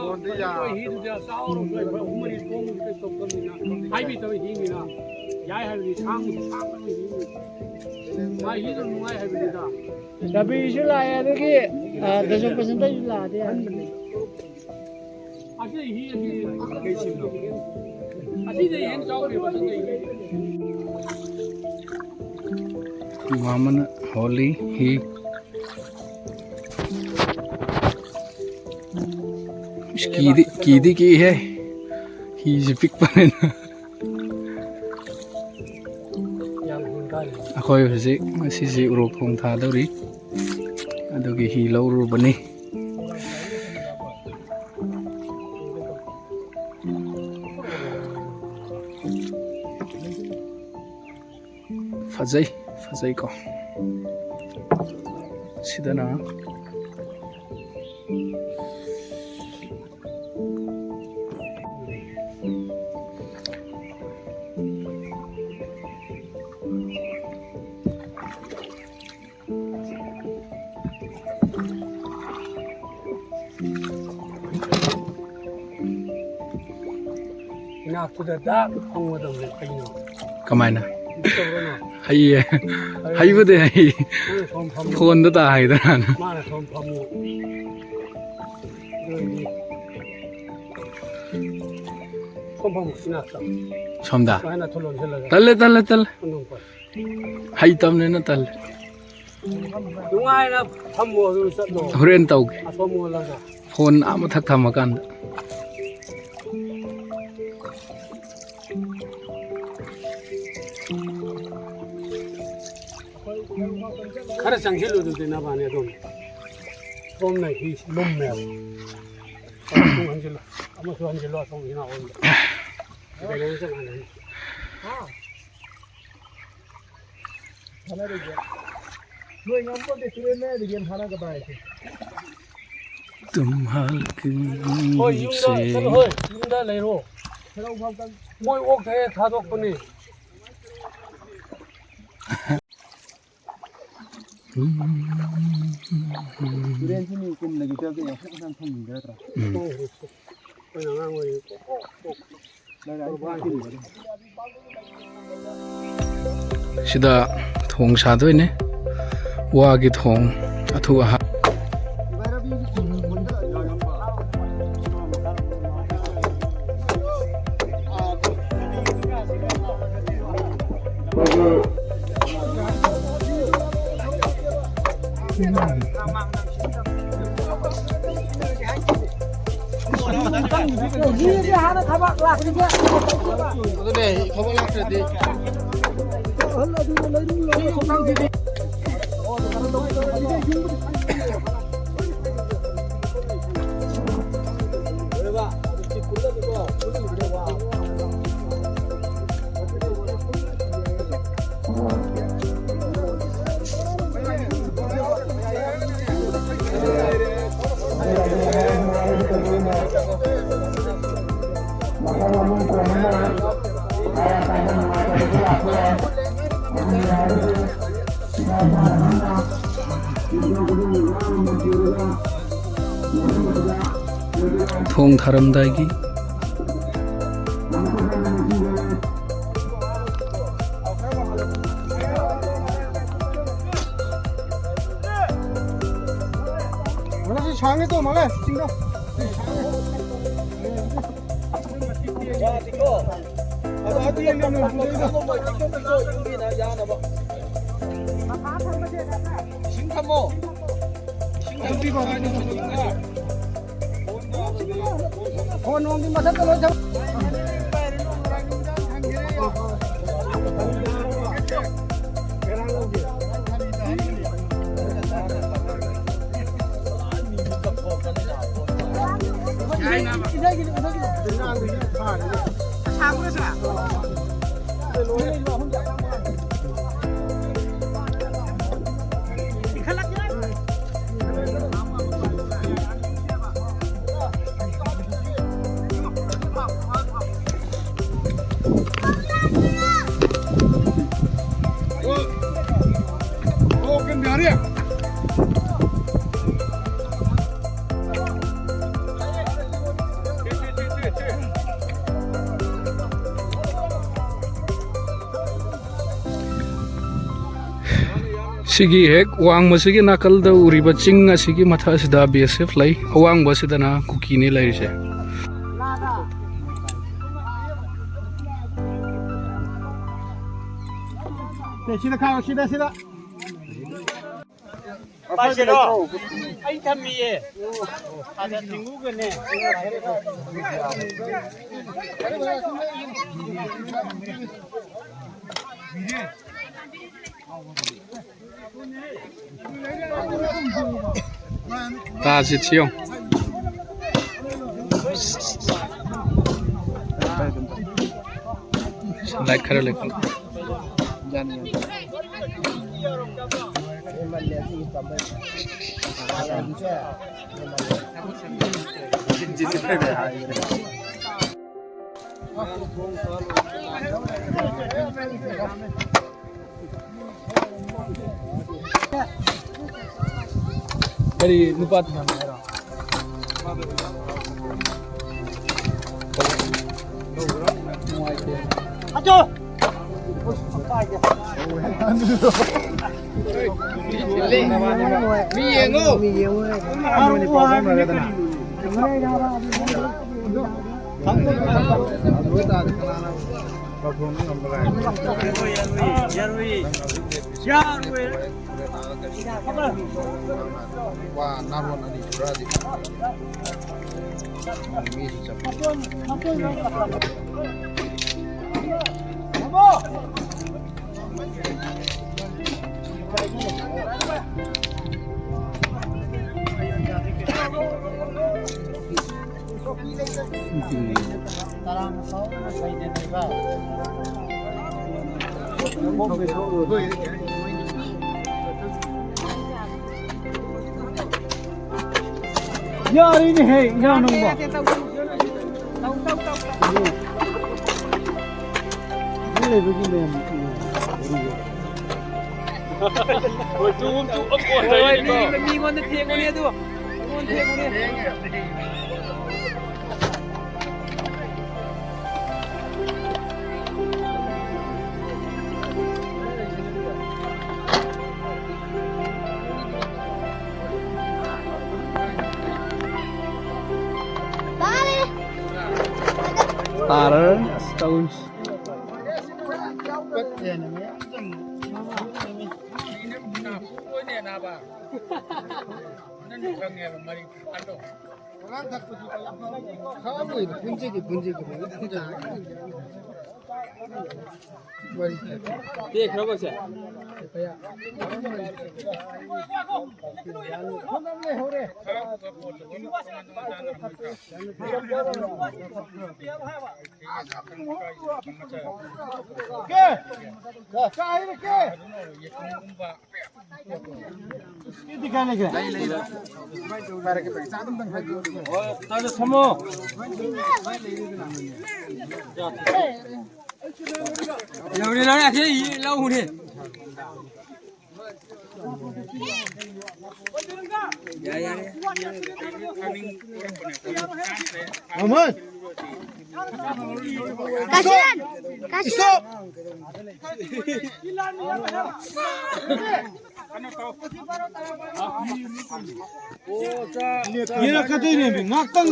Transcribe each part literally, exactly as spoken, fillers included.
ꯍꯣꯟꯗꯤ ꯌꯥ-, ꯑꯩꯈꯣꯏ ꯍꯤꯗꯨꯗꯤ ꯆꯥꯎꯔꯁꯨ ꯑꯩꯈꯣꯏ ꯑꯍꯨꯝ ꯃꯔꯤ ꯇꯣꯡꯕꯗꯤ ꯀꯩꯁꯨ ꯇꯧꯗꯕꯅꯤꯅ, ꯍꯥꯏꯕꯤꯗꯕ ꯍꯤꯅꯤꯅ, ꯌꯥꯏ ꯍꯥꯏꯕꯗꯤ ꯁꯥꯡꯕꯁꯨ ꯁꯥꯡꯕꯅꯤ ꯍꯤꯅꯤ꯫ ꯃꯥ ꯍꯤꯗꯨ ꯅꯨꯡꯉꯥꯏ ꯍꯥꯏꯕꯅꯤꯗ꯫ ꯔꯕꯤꯁꯨ ꯂꯥꯛꯑꯦ, ꯑꯗꯒꯤ, ꯑ, ꯗꯁꯣ ꯄꯁꯟꯇꯁꯨ ꯂꯥꯛꯑꯗꯤ ꯌꯥꯔꯦ꯫ ꯑꯁꯤ ꯍꯤ ꯑꯁꯤ ꯑꯁꯤꯗꯩ ꯍꯦꯟꯅ ꯆꯥꯎꯔꯦꯕ, ꯑꯁꯤꯗꯩ꯫ ꯏꯃꯥ ꯑꯃꯅ ꯍꯣꯜꯂꯤ ꯍꯤ꯫ ꯏꯁ, ꯀꯤꯗꯤ, ꯀꯤꯗꯤ ꯀꯤꯍꯦ꯫ ꯍꯤꯁꯤ ꯄꯤꯛꯄꯅꯤꯅ꯫ ꯑꯩꯈꯣꯏ ꯍꯧꯖꯤꯛ ꯉꯁꯤꯁꯤ ꯎꯔꯣꯛ ꯊꯣꯡ ꯊꯥꯗꯧꯔꯤ꯫ ꯑꯗꯨꯒꯤ ꯍꯤ ꯂꯧꯔꯨꯕꯅꯤ꯫ ꯐꯖꯩ, ꯐꯖꯩꯀꯣ꯫ ꯁꯤꯗꯅ ꯏꯅꯥꯛꯇꯨꯗ ꯗꯥꯛ ꯐꯪꯒꯗꯕꯅꯦ ꯀꯩꯅꯣ꯫ ꯀꯃꯥꯏꯅ? ꯇꯧꯔꯣꯅ꯫ ꯍꯩꯌꯦ꯫ ꯍꯩꯕꯨꯗꯤ ꯍꯩ꯫ ꯅꯪꯅ ꯁꯣꯝ ꯐꯝꯃꯨ꯫ ꯐꯣꯟꯗ ꯇꯥ ꯍꯩꯗꯅ꯫ ꯃꯥꯅ ꯁꯣꯝ ꯐꯝꯃꯨ꯫ ꯑꯗꯨ ꯑꯣꯏꯗꯤ ꯁꯣꯝ ꯐꯝꯃꯨ, ꯏꯅꯥꯛꯇ꯫ ꯁꯣꯝꯗ? ꯁꯨꯃꯥꯏꯅ ꯊꯨ ꯂꯣꯟꯁꯤꯜꯂꯒ꯫ ꯇꯜꯂꯦ, ꯇꯜꯂꯦ, ꯇꯜꯂꯦ꯫ ꯃꯅꯨꯡ ꯄꯥꯏ꯫ ꯍꯩꯇꯕꯅꯤꯅ ꯇꯜꯂꯦ꯫ ꯅꯨꯡꯉꯥꯏꯅ ꯐꯝꯃꯣ, ꯑꯗꯨ ꯆꯠꯂꯣ꯫ ꯍꯣꯔꯦꯟ ꯇꯧꯒꯦ꯫ ꯑꯁꯣꯝ ꯑꯣꯜꯂꯒ꯫ ꯐꯣꯟ ꯑꯥ ꯃꯊꯛ ꯊꯝꯃꯀꯥꯟꯗ꯫ ꯈꯔ ꯆꯪꯁꯤꯜꯂꯨ ꯑꯗꯨꯗꯤ ꯅꯕꯥꯅꯤ ꯑꯗꯣꯝ꯫ ꯁꯣꯝꯅ ꯍꯤ ꯂꯨꯝꯃꯦꯕ꯫ ꯑꯃꯁꯨ ꯍꯟꯖꯤꯜꯂꯨ, ꯑꯃꯁꯨ ꯍꯟꯖꯤꯜꯂꯨ ꯑꯁꯣꯝꯒꯤ ꯅꯥꯀꯣꯡꯗ꯫ ꯀꯩꯅꯣꯝ ꯆꯪꯍꯜꯂꯅꯤ꯫ ꯅꯣꯏ ꯉꯝꯄꯣꯟꯇꯦ, ꯇꯨꯔꯦꯜ ꯃꯌꯥꯏꯗ ꯒꯦꯝ ꯁꯥꯟꯅꯒꯗ꯭ꯔꯥ ꯍꯥꯏꯁꯦ? ꯇꯨꯝꯍꯜ ꯍꯣꯏ, ꯌꯨꯝꯗ ꯆꯠꯂꯣ, ꯍꯣꯏ, ꯌꯨꯝꯗ ꯂꯩꯔꯣ꯫ ꯁꯦꯔꯧ ꯐꯥꯎꯇꯪ꯫ ꯃꯣꯏ ꯑꯣꯛ ꯊꯥꯗꯣꯛꯄꯅꯤ꯫ ꯇꯨꯔꯦꯟꯁꯤ ꯃꯤ ꯀꯨꯝꯗꯒꯤ ꯆꯠꯄ ꯌꯥꯝ ꯐꯖꯅ ꯊꯝꯅꯤꯡꯗ꯭ꯔꯥ? ꯎꯝ꯫ ꯑꯩꯈꯣꯏꯅ ꯑꯉꯥꯡ ꯑꯣꯏꯔꯤꯉꯩ ꯀꯣꯛ ꯀꯣꯛ ꯀꯣꯛ ꯂꯩꯔ ꯑꯩ ꯐꯥꯈꯤꯕꯅꯤ꯫ ꯁꯤꯗ ꯊꯣꯡ ꯁꯥꯗꯣꯏꯅꯦ꯫ ꯋꯥꯒꯤ ꯊꯣꯡ, ꯑꯊꯨ ꯑꯍꯥꯟ꯫ ꯑꯗꯨꯅꯦ, ꯊꯕꯛ ꯂꯥꯛꯇ꯭ꯔꯗꯤ꯫ ꯊꯣꯡ ꯊꯥꯔꯝꯗꯥꯏꯒꯤ꯫ ꯃꯥꯂꯦ, ꯁꯤ ꯁꯥꯡꯉꯦ ꯇꯣ, ꯃꯥꯂꯦ, ꯆꯤꯡꯗꯣ꯫ ꯏꯁꯤꯡ ꯊꯝꯃꯣ꯫ ꯏꯁꯤꯡ ꯊꯝꯃꯣ꯫ ꯐꯣꯟ ꯅꯣꯡꯗꯤ ꯃꯊꯛꯇ ꯂꯣꯏ ꯊꯝ-꯫ ꯁꯤꯒꯤ ꯍꯦꯛ ꯋꯥꯡꯃꯁꯤꯒꯤ ꯅꯥꯀꯜꯗ ꯎꯔꯤꯕ ꯆꯤꯡ ꯑꯁꯤꯒꯤ ꯃꯊꯛ ꯑꯁꯤꯗ ꯕꯤ ꯑꯦꯁ ꯑꯦꯐ ꯂꯩ꯫ ꯑꯋꯥꯡꯕ ꯑꯁꯤꯗꯅ ꯀꯨꯀꯤꯅꯤ ꯂꯩꯔꯤꯁꯦ꯫ ꯁꯤꯗ ꯈꯥꯎ, ꯁꯤꯗ, ꯁꯤꯗ꯫ ꯄꯥꯏꯁꯤꯔꯣ? ꯑꯩ ꯊꯝꯃꯤꯌꯦ꯫ ꯑꯗ ꯊꯤꯡꯉꯨꯒꯅꯦ꯫ ꯇꯥꯁꯤ ꯊꯤꯌꯣ꯫ ꯂꯥꯏꯛ ꯈꯔ ꯂꯩꯈꯠꯂꯣ꯫ ꯀꯔꯤ ꯅꯨꯄꯥ ꯊꯤꯅꯕ ꯍꯥꯏꯔꯣ? ꯅꯨꯡꯉꯥꯏꯇꯦ꯫ ꯃꯤ ꯌꯦꯡꯉꯣ꯫ ꯋꯥ ꯅꯥꯔꯣꯟ ꯑꯅꯤ ꯁꯨꯔꯛꯑꯗꯤ ꯃꯤꯁꯨ ꯆꯠꯄ꯫ ꯌꯥꯔꯤꯅꯦꯍꯦ, ꯏꯅꯥꯎ ꯅꯪꯕꯣ꯫ ꯅꯪ ꯂꯩꯕꯒꯤ ꯃꯌꯥꯝ ꯍꯣꯏ, ꯇꯨ ꯑꯃ ꯇꯨ ꯑꯃ ꯀꯣꯟ ꯍꯣꯏ, ꯂꯩꯔꯤꯀꯣ꯫ ꯃꯤ-, ꯃꯤꯉꯣꯟꯗ ꯊꯦꯡꯉꯨꯅꯦ ꯑꯗꯨ꯫ ꯃꯤꯉꯣꯟꯗ ꯊꯦꯡꯉꯨꯅꯦ꯫ ꯇꯥꯔꯦ꯫ ꯑꯁ, ꯇꯧꯔꯤꯁꯦ꯫ ꯈꯥꯕꯩꯗ ꯄꯨꯟꯖꯒꯦ, ꯄꯨꯟꯖꯒꯦ꯫ ꯇꯦꯛꯈ꯭ꯔꯕꯁꯦ꯫ ꯌꯧꯔꯦ, ꯂꯧꯔꯦ, ꯑꯁꯤ ꯂꯧꯔꯦ꯫ ꯌꯥꯔꯦ, ꯌꯥꯔꯦ꯫ ꯃꯃꯟ! ꯀꯥꯁꯤꯟ! ꯀꯥꯁꯤꯟ! Stop! ꯌꯦꯔꯛꯀꯗꯣꯏꯅꯦꯃꯤ, ꯉꯥꯛꯇꯪ꯫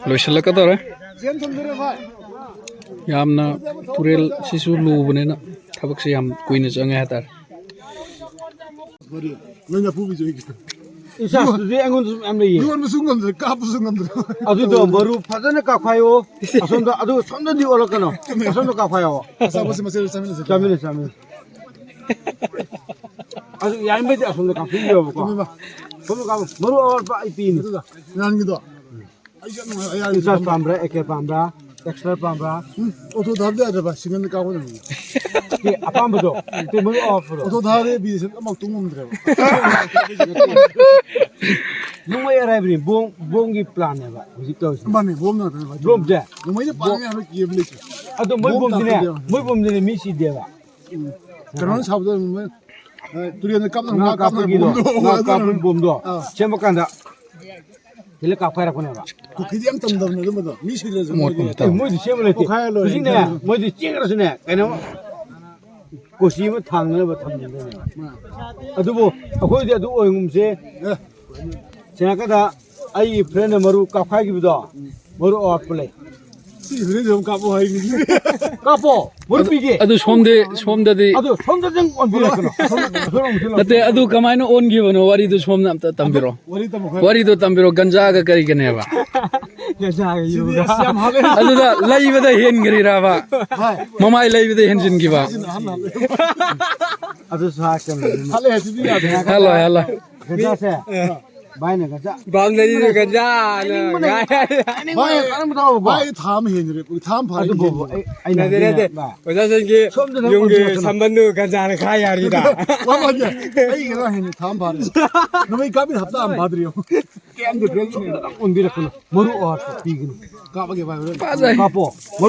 ꯂꯣꯏꯁꯤꯜꯂꯛꯀꯗꯧꯔꯦ꯫ ꯌꯥꯝꯅ ꯇꯨꯔꯦꯜ ꯁꯤꯁꯨ ꯂꯨꯕꯅꯤꯅ ꯊꯕꯛꯁꯦ ꯌꯥꯝ ꯀꯨꯏꯅ ꯆꯪꯉꯦ ꯍꯥꯏꯇꯥꯔꯦ꯫ ꯀꯔꯤ? ꯅꯪ ꯅꯐꯨꯕꯤꯁꯨ ꯑꯩꯒꯤ꯫ ꯏꯁꯥꯁꯤꯗꯤ ꯑꯩꯉꯣꯟꯗꯁꯨ ꯃꯌꯥꯝ ꯂꯩꯌꯦ꯫ ꯌꯣꯟꯕꯁꯨ ꯉꯝꯗ꯭ꯔꯦ, ꯀꯥꯞꯄꯁꯨ ꯉꯝꯗ꯭ꯔꯦ꯫ ꯑꯗꯨꯗꯣ ꯃꯔꯨ ꯐꯖꯅ ꯀꯥꯞꯈꯥꯏꯌꯣ꯫ ꯑꯁꯣꯝꯗ, ꯑꯗꯨ ꯁꯣꯝꯗꯗꯤ ꯑꯣꯜꯂꯛꯀꯅꯣ꯫ ꯑꯁꯣꯝꯗ ꯀꯥꯞꯈꯥꯏꯌꯣ꯫ ꯑꯆꯥꯄꯣꯠꯁꯦ ꯃꯆꯦꯠ ꯆꯥꯃꯤꯟꯅꯁꯦ꯫ ꯆꯥꯃꯤꯟꯅꯁꯦ, ꯆꯥꯃꯤꯟꯅꯁꯦ꯫ ꯑꯗꯨ ꯌꯥꯔꯤꯉꯩꯗꯤ ꯑꯁꯣꯝꯗ ꯀꯥꯞꯄꯤꯌꯣꯕꯀꯣ꯫ ꯆꯨꯝꯃꯤꯕ꯫ ꯁꯣꯝꯗ ꯀꯥꯞꯄꯣ꯫ ꯃꯔꯨ ꯑꯋꯥꯠꯄ ꯑꯩ ꯄꯤꯅꯤ꯫ ꯑꯗꯨꯗ ꯅꯍꯥꯟꯒꯤꯗꯣ ꯑꯩ ꯌꯥꯝ ꯅꯨꯡꯉꯥꯏ, ꯑꯩ ꯌꯥꯔꯤ ꯏꯟꯆꯥꯔꯖ ꯄꯥꯝꯕ꯭ꯔꯥ, ꯑꯦ ꯀꯦ ꯄꯥꯝꯕ꯭ꯔꯥ? ꯑꯦꯛꯁꯇ꯭ꯔꯥ ꯄꯥꯝꯕ꯭ꯔꯥ? ꯎꯝ, ꯑꯣꯇꯣ ꯊꯥꯕꯗꯤ ꯌꯥꯗ꯭ꯔꯕ, ꯁꯤꯡꯒꯜꯗ ꯀꯥꯞꯀꯗꯕꯅꯤ꯫ ꯑꯦ, ꯑꯄꯥꯝꯕꯗꯣ, ꯇꯦ, ꯃꯔꯨ ꯑꯋꯥꯠꯄꯗꯣ꯫ ꯑꯣꯇꯣ ꯊꯥꯔꯦ, ꯕꯤ ꯑꯦꯁ ꯑꯦꯐ ꯑꯃꯐꯥꯎ ꯇꯣꯡ ꯉꯝꯗ꯭ꯔꯦꯕ꯫ ꯅꯣꯡꯃꯩ ꯑꯔꯥꯏꯕꯅꯤ, ꯕꯣꯝ, ꯕꯣꯝꯒꯤ ꯄ꯭ꯂꯥꯟꯅꯦꯕ ꯍꯧꯖꯤꯛ ꯇꯧꯔꯤꯁꯦ꯫ ꯃꯥꯅꯦ, ꯕꯣꯝ ꯉꯥꯛꯇꯅꯦ ꯚꯥꯏ꯫ ꯕꯣꯝꯁꯦ? ꯅꯣꯡꯃꯩꯅ ꯄꯥꯟꯅꯤ ꯍꯥꯏꯕ ꯀꯤꯕ ꯂꯩꯇꯦ꯫ ꯑꯗꯣ ꯃꯣꯏ ꯕꯣꯝ ꯕꯣꯝꯗꯤꯅꯦ, ꯇꯥꯛꯄꯗꯤ ꯌꯥꯝ ꯃꯣꯏ ꯕꯣꯝꯗꯤꯅꯦ ꯃꯤ ꯁꯤꯗꯦꯕ꯫ ꯎꯝ꯫ ꯀꯩꯅꯣꯅ ꯁꯥꯕꯗꯣ ꯃꯣꯏ, ꯑ, ꯇꯨꯔꯦꯟꯗ ꯀꯥꯞꯅ ꯉꯥ ꯉꯥ ꯀꯥꯞꯅ ꯀꯥꯞꯄꯒꯤꯗꯣ, ꯕꯣꯝꯗꯣ, ꯉꯥ ꯑꯗꯨꯅ ꯀꯥꯞꯄꯒꯤ ꯕꯣꯝꯗꯣ ꯑꯥ꯫ ꯁꯦꯝꯕ ꯀꯥꯟꯗ ꯊꯤꯜꯂ ꯀꯥꯞꯈꯥꯏꯔꯛꯄꯅꯦꯕ꯫ ꯀꯨꯀꯤꯗꯤ ꯌꯥꯝ ꯇꯝꯗꯕꯅꯦ ꯑꯗꯨꯝꯕꯗꯣ꯫ ꯃꯤ ꯁꯤꯗ꯭ꯔꯁꯨ ꯑꯃꯣꯠꯄ ꯃꯣꯏꯗꯤ ꯃꯇꯝ꯫ ꯑꯦ, ꯃꯣꯏꯗꯤ ꯁꯦꯝꯕ ꯂꯩꯇꯦ꯫ ꯄꯣꯈꯥꯏꯔ ꯂꯣꯏꯔꯦ꯫ ꯍꯧꯖꯤꯛꯅꯦ, ꯃꯣꯏꯗꯤ ꯆꯦꯟꯈ꯭ꯔꯁꯨꯅꯦ, ꯀꯩꯅꯣ, ꯀꯣꯆꯤ ꯑꯃ ꯊꯥꯡꯅꯅꯕ ꯊꯝꯖꯤꯟꯗꯣꯏꯅꯦꯕ꯫ ꯑꯥ꯫ ꯑꯗꯨꯕꯨ ꯑꯩꯈꯣꯏꯗꯤ ꯑꯗꯨ ꯑꯣꯏꯒꯨꯝꯁꯦ꯫ ꯑꯦ꯫ ꯁꯦꯡꯉꯛꯀꯗ ꯑꯩꯒꯤ ꯐ꯭ꯔꯦꯟꯅ ꯃꯔꯨ ꯀꯥꯞꯈꯥꯏꯈꯤꯕꯗꯣ, ꯃꯔꯨ ꯑꯋꯥꯠꯄ ꯂꯩ꯫ ꯁꯤ ꯍꯧꯖꯤꯛ ꯑꯗꯨꯝ ꯀꯥꯞꯄꯣ ꯍꯥꯏꯅꯤ꯫ ꯀꯥꯞꯄꯣ, ꯃꯔꯨ ꯄꯤꯒꯦ꯫ ꯑꯗꯨ ꯁꯣꯝꯗꯤ, ꯁꯣꯝꯗꯗꯤ ꯑꯗꯨ ꯁꯣꯝꯗꯗꯪ ꯑꯣꯟꯕꯤꯔꯛꯀꯅꯣ꯫ ꯁꯣꯝꯗ, ꯁꯣꯝꯗ ꯑꯃꯨꯛ ꯊꯤꯜꯂꯛꯑꯣ꯫ ꯅꯠꯇꯦ, ꯑꯗꯨ ꯀꯃꯥꯏꯅ ꯑꯣꯟꯈꯤꯕꯅꯣ? ꯋꯥꯔꯤꯗꯨ ꯁꯣꯝꯅ ꯑꯝꯇ ꯇꯝꯕꯤꯔꯣ꯫ ꯋꯥꯔꯤ ꯇꯝꯃꯣ ꯈꯔ꯫ ꯋꯥꯔꯤꯗꯣ ꯇꯝꯕꯤꯔꯣ, ꯒꯟꯖꯥꯒ ꯀꯔꯤꯒꯅꯦꯕ? ꯒꯟꯖꯥꯒ ꯁꯤꯗꯤ ꯌꯨꯒ꯫ ꯑꯁ ꯌꯥꯝ ꯍꯥꯞꯄꯦ꯫ ꯑꯗꯨꯗ ꯂꯩꯕꯗ ꯍꯦꯟꯈ꯭ꯔꯤꯔꯕ? ꯍꯣꯏ꯫ ꯃꯃꯥꯏ ꯂꯩꯕꯗ ꯍꯦꯟꯖꯤꯟꯈꯤꯕ? ꯁꯤꯅ ꯑꯍꯟ ꯍꯥꯞꯄꯦ꯫ ꯑꯗꯨꯁꯨ ꯍꯥꯞꯀꯅꯤ꯫ ꯍꯥꯠꯂꯦ, ꯁꯤꯗꯤ ꯌꯥꯗꯦ꯫ ꯍꯥꯠꯂꯣꯏ, ꯍꯥꯠꯂꯣꯏ꯫ ꯒꯟꯖꯥꯁꯦ꯫ ꯑ꯫ ꯚꯥꯏꯅ ꯒꯟꯖꯥ ꯄꯥꯝꯖꯔꯤꯗꯣ ꯒꯟꯖꯥꯅ ꯍꯥꯏꯅꯤꯡꯕꯅ ꯉꯥꯏ꯫ ꯍꯥꯏꯅꯤꯡꯕꯅ ꯚꯥꯏ, ꯀꯔꯝꯕ ꯇꯧꯕ? ꯚꯥꯏ, ꯊꯥ ꯑꯃ ꯍꯦꯟꯈ꯭ꯔꯦ꯫ ꯊꯥ ꯑꯃ ꯐꯥꯔꯦ ꯑꯗꯨꯕꯨ ꯍꯦꯟꯈ꯭ꯔꯦ꯫ ꯑꯩ, ꯑꯩꯅ ꯅꯠꯇꯦ, ꯍꯥꯏꯗꯤꯅꯦ, ꯅꯠꯇꯦ꯫ ꯚꯥꯏ꯫ ꯑꯣꯖꯥꯁꯤꯡꯒꯤ ꯁꯣꯝꯗꯅ ꯌꯨꯝꯒꯤ ꯑꯣꯟꯕꯤꯔꯛꯀꯅꯨ꯫ ꯁꯝꯕꯟꯗꯨ ꯒꯟꯖꯥꯅ ꯈꯥ ꯌꯥꯔꯤꯗ꯫ ꯋꯥ ꯃꯥꯟꯗꯦ꯫ ꯑꯩ ꯀꯩꯅꯣ ꯍꯦꯟꯅ ꯊꯥ ꯑꯃ ꯐꯥꯔꯦ꯫ ꯅꯨꯃꯤꯠ ꯀꯥꯞꯄꯤ ꯍꯞꯇꯥ ꯑꯃ ꯐꯥꯗ꯭ꯔꯤ ꯌꯦꯡꯉꯨ꯫ ꯀꯌꯥꯝꯗꯤ ꯐꯦꯜ ꯁꯣꯝꯗꯅ ꯑꯣꯟꯕꯤꯔꯛꯀꯅꯨ꯫ ꯃꯔꯨ ꯑꯋꯥꯠꯄ ꯄꯤꯒꯅꯨ꯫ ꯀꯥꯞꯄꯒꯦ ꯚꯥꯏ ꯍꯣꯔꯦꯟ꯫ ꯐꯖꯩ꯫ ꯀꯥꯞꯄꯣ꯫ ꯃꯔꯨ